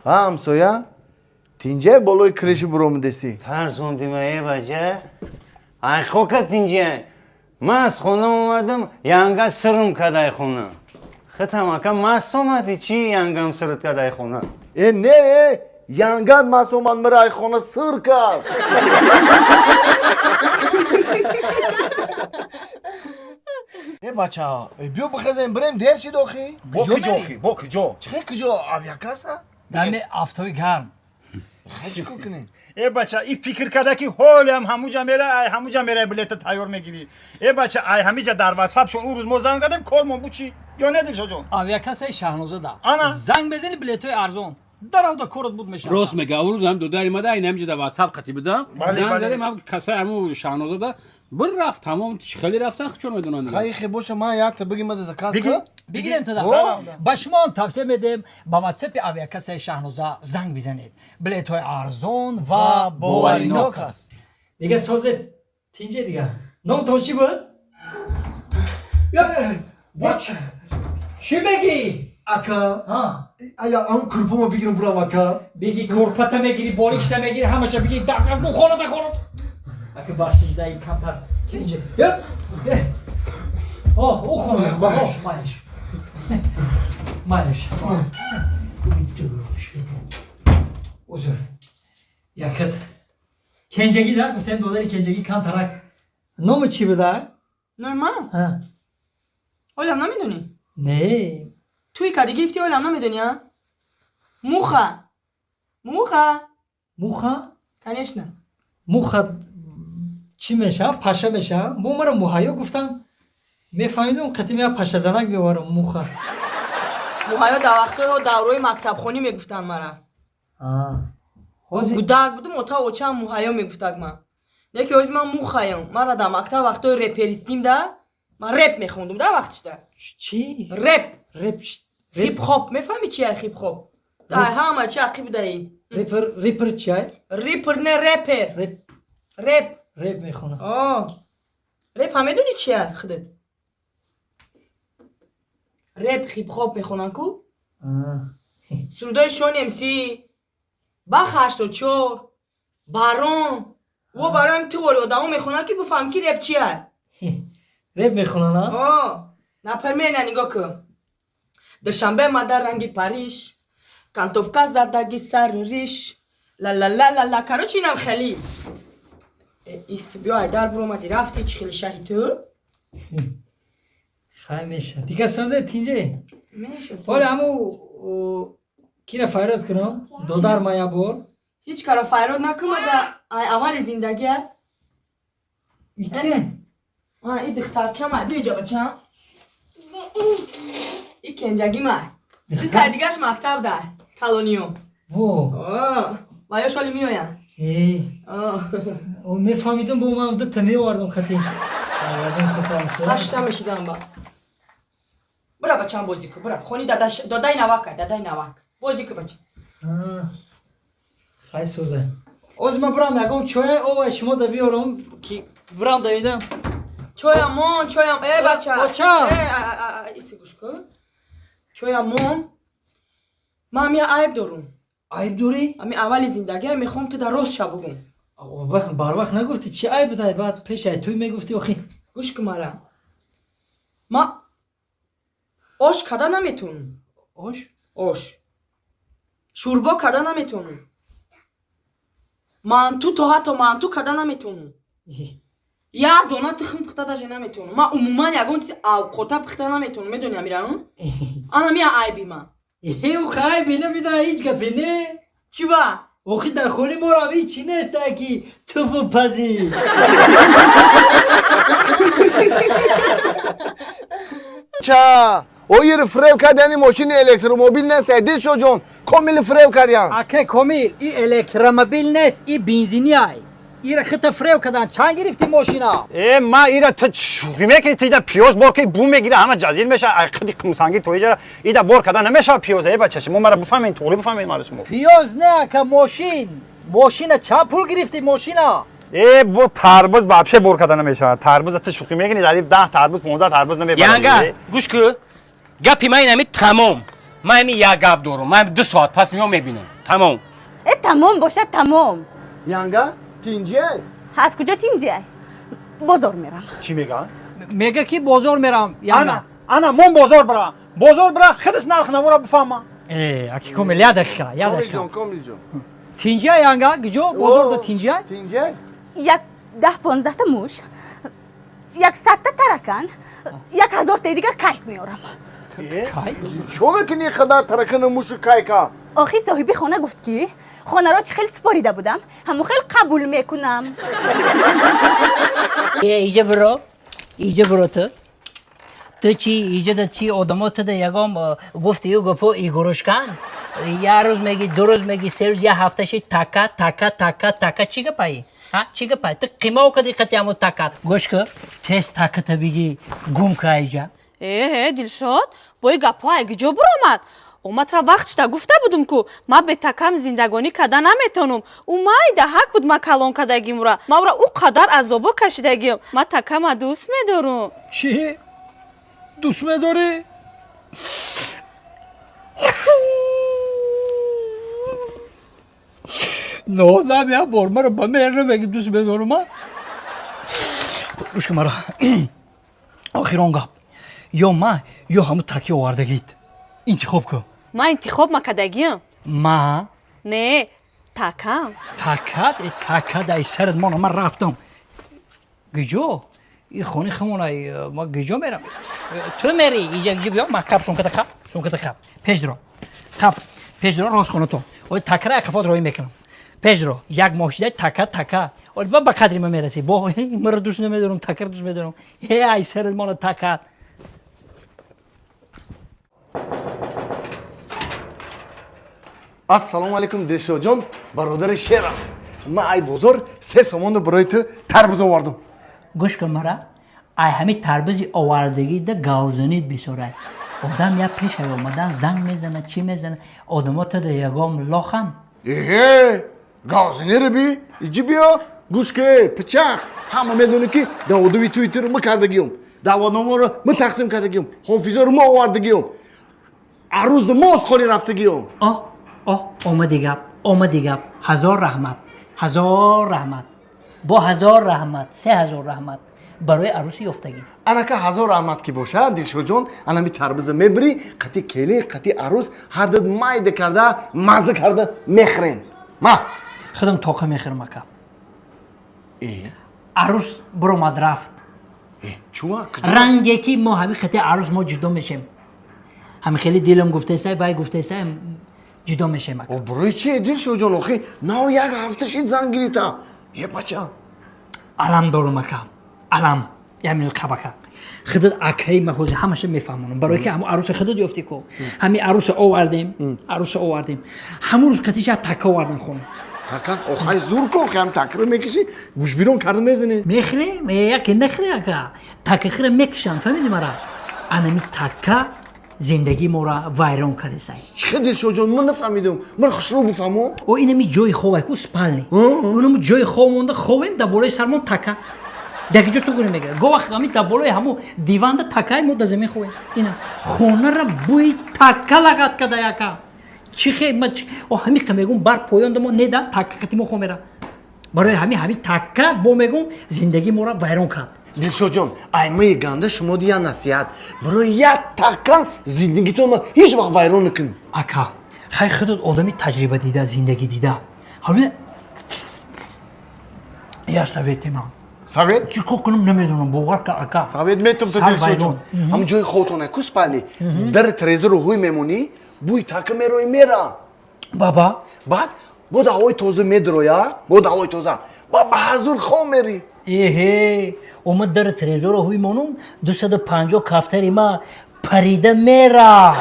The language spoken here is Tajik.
Ҳа, ҳамсоя, тинҷай болои крыши буромидесӣ? Тарсондима, э бача. Ай хока тинҷай. Ман аз хона омадам, янга сирм кадай хона. Хитам ака маст омадӣ, чӣ янгам сирт кадай хона? Э, не, э, янгат маст омад, мара ай хона сир кард. Э, бачаҳо, э, биё бихезем, бирем, дер шид охи. Бо куҷо охи? Бо куҷо? Чӣ хел куҷо? Авиакасса? Дами афтои гарм. Хай, чӣ кор кунем? Э бача, и фикр карда ки ҳолиам ҳамуҷа мера, ай ҳамуҷа мера, билета тайёр мегирӣ. Э бача, ай ҳамиҷа дар ватсап шон ӯ рӯз мо занг задем, кормон буд чӣ? Ё не, Дилшодҷон? Авиакассаи Шаҳноза да. Ана. Занг мезани, билетҳои арзон. Даравда корот буд мешавад. Рост мега, ӯ рӯз ҳам додари мада ин ҳамиҷа дар ватсап қатӣ буда. Бале, занг бале. задем, ҳам касаи ҳаму Шаҳноза да бир рафт, тамом хеле рафтан, чон медонанд. Хай, хе боша, ман якта бигим, мада заказ Бигӣ? кар. Бигирем тада. О! Ба шумо ҳам тавсия медиҳем, ба ватсапи авиакассаи Шаҳноза занг бизанед. Билетҳои арзон ва боваринок аст. Дига созе тинҷе дига. Номтон чӣ буд? Чӣ мегӣ? Ака, Ҳа. ая ам курпома бигирам, бурам, ака. Биги, курпата мегири, боликшта мегири, ҳамаша биги, хонада хонад. Ака, бахшиш, даи камтар. Тинҷе. Я. О, ӯ хонада. Бахш. О, майлиш. Майлиш. Узр. Якат. Кенҷагӣ да гуфтем, додари кенҷагӣ камтарак. Номи чӣ буда? Нормал. Ҳа. Олам намедонӣ? Не. Туи кади гирифти, олам намедонӣ, а? Муха. Муха. Муха? Конечно. Муха чӣ мешавад? Паша мешавад? Бо мара муҳайё гуфтам. Мефаҳмидам, қатим як пашазанак меоварам, муха. Муҳайё дар вақтҳои даврои мактабхонӣ мегуфтанд мара. А. Ҳозир Гудак будум, ота очаам муҳайё мегуфтак ман. Не ки ҳозир ман мухаём. Мара дар мактаб вақтҳои реперистим да, ман реп мехондум да вақтишда. Чӣ? Реп. Реп. Хип-хоп. Мефаҳмӣ чи ай хип-хоп? Дай ҳама чи ақиб даи. Репер, репер чай? Рипер не, репер. Реп. Реп. Реп мехонам. О. Реп ҳам медонӣ чия худат? Реп, хип-хоп мехонанд ку? А. Сурудои Шон МС, Бах 84, Барон. Во барои ту вори одамо мехонанд, ки бифаҳм, ки реп чия. Реп мехонанд, а? О, например, на нигоҳ кун. Душанбе мада ранги Париж, кантовка задаги сару риш, ла ла ла ла ла. Короче, инам хели. Э, ис биё, айдар буромади рафти, чӣ хели шаҳи ту? Хай, меша. Дига созе тинҷе. Меша. Ҳоли ҳаму кира файрод кунам? Додар ма як бор. Ҳеҷ кара файрод накумада, ай аввали зиндагия. Ике? А, и духтарчама, биё иҷа, бачам. И кенҷагима. Дутай дигаш мактаб дар калониё. Во. О, ва ё шоли меоянд. Эй. О. О, мефаҳмидам, бо ман дута меовардам хати. Ягон каса ҳамсоя. Ҳашта мешидам ба. Бура, бачам, бозӣ ку, бура. Хони дадаш, додаи навак, ай, дадаи навак. Бозӣ ку, бача. А. Хай, соза. Оз ман бурам ягон чоя овай шумо да биёрам, ки бурам давидам. Чоям мон, чоям, э, бача. Оча. Э, иси гӯш кун. Чоям мон. Ман ами айб дорум. Айб дорӣ? Ами аввали зиндагия мехоҳам ту дар рост ша бугум. Барвақт нагуфтӣ, чӣ айб будай? Баъд пеш ай туй мегуфтӣ охи. Гӯш кун мара. Ма ош када наметавонам. Ош? Ош. Шӯрбо када наметавонам. Манту, то ҳатто манту када наметавонам. Як дона тухм пухта даже наметавонам. Ман умуман ягон чизи авқота пухта наметавонам. Медонӣ амира? Ана мия айби ман. Э, охи, айбе набида, ҳеҷ гапе не. Чӣ ба? Охи, дар хони морам ҳеҷ чӣ нест, ки ту бипазӣ. Ча, оир фреб кардани мошини электромобил нест, Дилшоҷон, комил фреб кардян. Ака Комил, и электромобил нест, и бензини ай. Ира хита фреб кардан, чанд гирифти мошина? Э, ма ира ту шӯхӣ мекунӣ, ту ида пиёз бор ки бу мегира, ҳама ҷазир меша, ай қиди қумсангӣ то иҷара ида бор карда намешава пиёз. Э бача, шумо мара бифаҳмед, туғри бифаҳмед мара шумо. Пиёз не, ака, мошин. Мошина чанд пул гирифти мошина? Э, бо тарбуз вообще бор карда намешавад. Тарбуз ту шӯхӣ мекунӣ, дар 10 тарбуз, 15 тарбуз намебарад. Янга, гӯш ку. Гапи ман инами тамом. Ман ами як гап дорум. Ман 2 соат пас меом, мебинам. Тамом. Э, тамом бошад, тамом. Янга, тинҷе? Аз куҷо тинҷе? Бозор мерам. Чӣ мегӯяд? Мега ки бозор мерам. Ана, ана, мон бозор бира. Бозор бира, худаш нарх навора бифаҳма. Э, аки Комил, як дақиқа, як Комил дақиқа. ҷон, Комил ҷон. Тинҷа, янга, куҷо бозор да тинҷа? Тинҷе? Як 10-15та муш, як 100та таракан, 1000таи дигар кайк меорам. Кайк? Чо мекунӣ қадар таракану мушу кайка? Охи, соҳиби хона гуфт, ки хонаро чӣ хел супорида будам, ҳамон хел қабул мекунам. Е, иҷа биро, иҷа биро. Ту чӣ иҷа да, чӣ одамо ту да ягом гуфтию гапо игурушкан. Як рӯз меги, 2 рӯз меги, 3 рӯз, як ҳафта ши, така, така, така, така. Чӣ гапаи? Ҳа, чӣ гапай? Ту қимов кади қати ҳамо такат. Гӯш ку, тез таката биги, гум ка иҷа. Э, Дилшод, бо и гапҳо ай куҷо буромад? Омадра вақт шуда гуфта будум, ку ман бетакам зиндагонӣ карда наметонум. Ӯ майда ҳақ буд, ман калон кардагимура. Ман ура ӯ қадар азобо кашидагиам. Ман такама дӯст медорум. Чӣ? Дӯст медорӣ? Нодам, як бор маро ба меҳр намеги, дӯст медорум, а? Гӯш ки мара. Охирон гап. Ё ма, ё ҳамун таки овардагит. Интихоб кун. Ман интихоб макардагиам. Ма? Не, такам. Такат, э, такат ай сарат мона, ман рафтам. Гиҷо? И хони хамона ма гиҷо мерам? Ту мери, иҷа гиҷо биё, ма қаб сумката қаб, сумката қаб. Пеш дро. Қаб, пеш дро, рост хона то. Ой, такра қафот роҳӣ мекунам. Пеш дро, як моҳ шида така, така. Ой, ба қадри ма мерасӣ. Бо маро дӯст намедорам, такара дӯст медорам. Э, ай сарат мона такат. Ассалому алайкум, Дилшодҷон, бародари шерам. Ман ай бозор 3 сомонро барои ту тарбуз овардум. Гӯш кун мара, ай ҳами тарбизи овардагида гавзанид бисорай. Одам я пешай омадан занг мезана, чӣ мезана, одамо тада ягом лохан. Эҳе, гавзанеро би, иҷи биё, гӯш ке, пичақ. Ҳама медонӣ, ки даводуви туи туро ма кардагиём. Даъватномаро ма тақсим кардагиём. Ҳофизоро ма овардагиём. Арӯзу мо озхонӣ рафтагиём. О, о, омади гап, омади гап. Ҳазор раҳмат, ҳазор раҳмат, бо ҳазор раҳмат, 3000 раҳмат барои арӯси ёфтагӣ. Анака, ҳазор раҳмат ки бошад, Дилшодҷон, анами тарбуза мебирӣ, қати келин, қати арӯз ҳарду майда карда, мазза карда мехӯрем. Ма. Худам тоқа мехӯрам, ака. Арӯс биромад, рафт. Чуа? Ранге ки мо ҳами қати арӯс мо ҷудо мешем. Ҳами хеле дилам гуфтесай, вай гуфтесай, ҷудо мешем, ака. О, барои чи, Дилшодҷон, охи нав як ҳафта шид занг гирита. Е, бача. Алам дорум, ака, алам. Ямин қабака. Худат акаи ма, ҳозир ҳамаша мефаҳмонам, барое ки ҳамун арӯса худат ёфтӣ ку. Ҳами арӯса овардем, арӯса овардем, ҳамун рӯз қатиша така овардан хона. Така? Охай, зур ку, охи ҳам такро мекишӣ, гӯшбирон карда мезанӣ. Мехӯрем, яке нахӯре, ака, така хӯра мекишам, фаҳмиди мара? Анами така зиндагии моро вайрон кардесай. Чӣ хел, Дилшодҷон, ман нафаҳмидам. Ман хушрӯ бифаҳмон. О, инами ҷои ховай ку, спальни. Унаму ҷои хов монда, ховем, дар болои сармон така. Дар киҷо ту гӯре мегирад? Го вақт ҳами дар болои ҳаму диванда такай, мо дар замин ховем. Ина хонара бӯи така лағат када, яка. Чӣ хе ма о ҳами қа мегум, бар поёнда мо неда така қати мо хо мера. Барои ҳами така бо мегум, зиндагии моро вайрон кард. Дилшодҷон, аймаи ганда шумо я насиҳат. Барои як така зиндагитонро ҳеҷ вақт вайрон накунед. Ака, хай, худат одами таҷриба дида, зиндагӣ дида. Ҳами я совете ман. Совет? Чӣ кор кунам, намедонам, бовар ка, ака. Совет метум ту, Сар Дилшодҷон. вайрон. Ҳам ҷои хобтона ку, спальни. Дар трезору ҳуй мемонӣ, бӯи така мерои мера. Баба. Баъд бо ҳавои тоза медроя, бо ҳавои тоза. Ба ба ҳазур хоб мерӣ. Эҳе, омад дар трезоро ҳуй монум, 250 кафтари ма парида мера.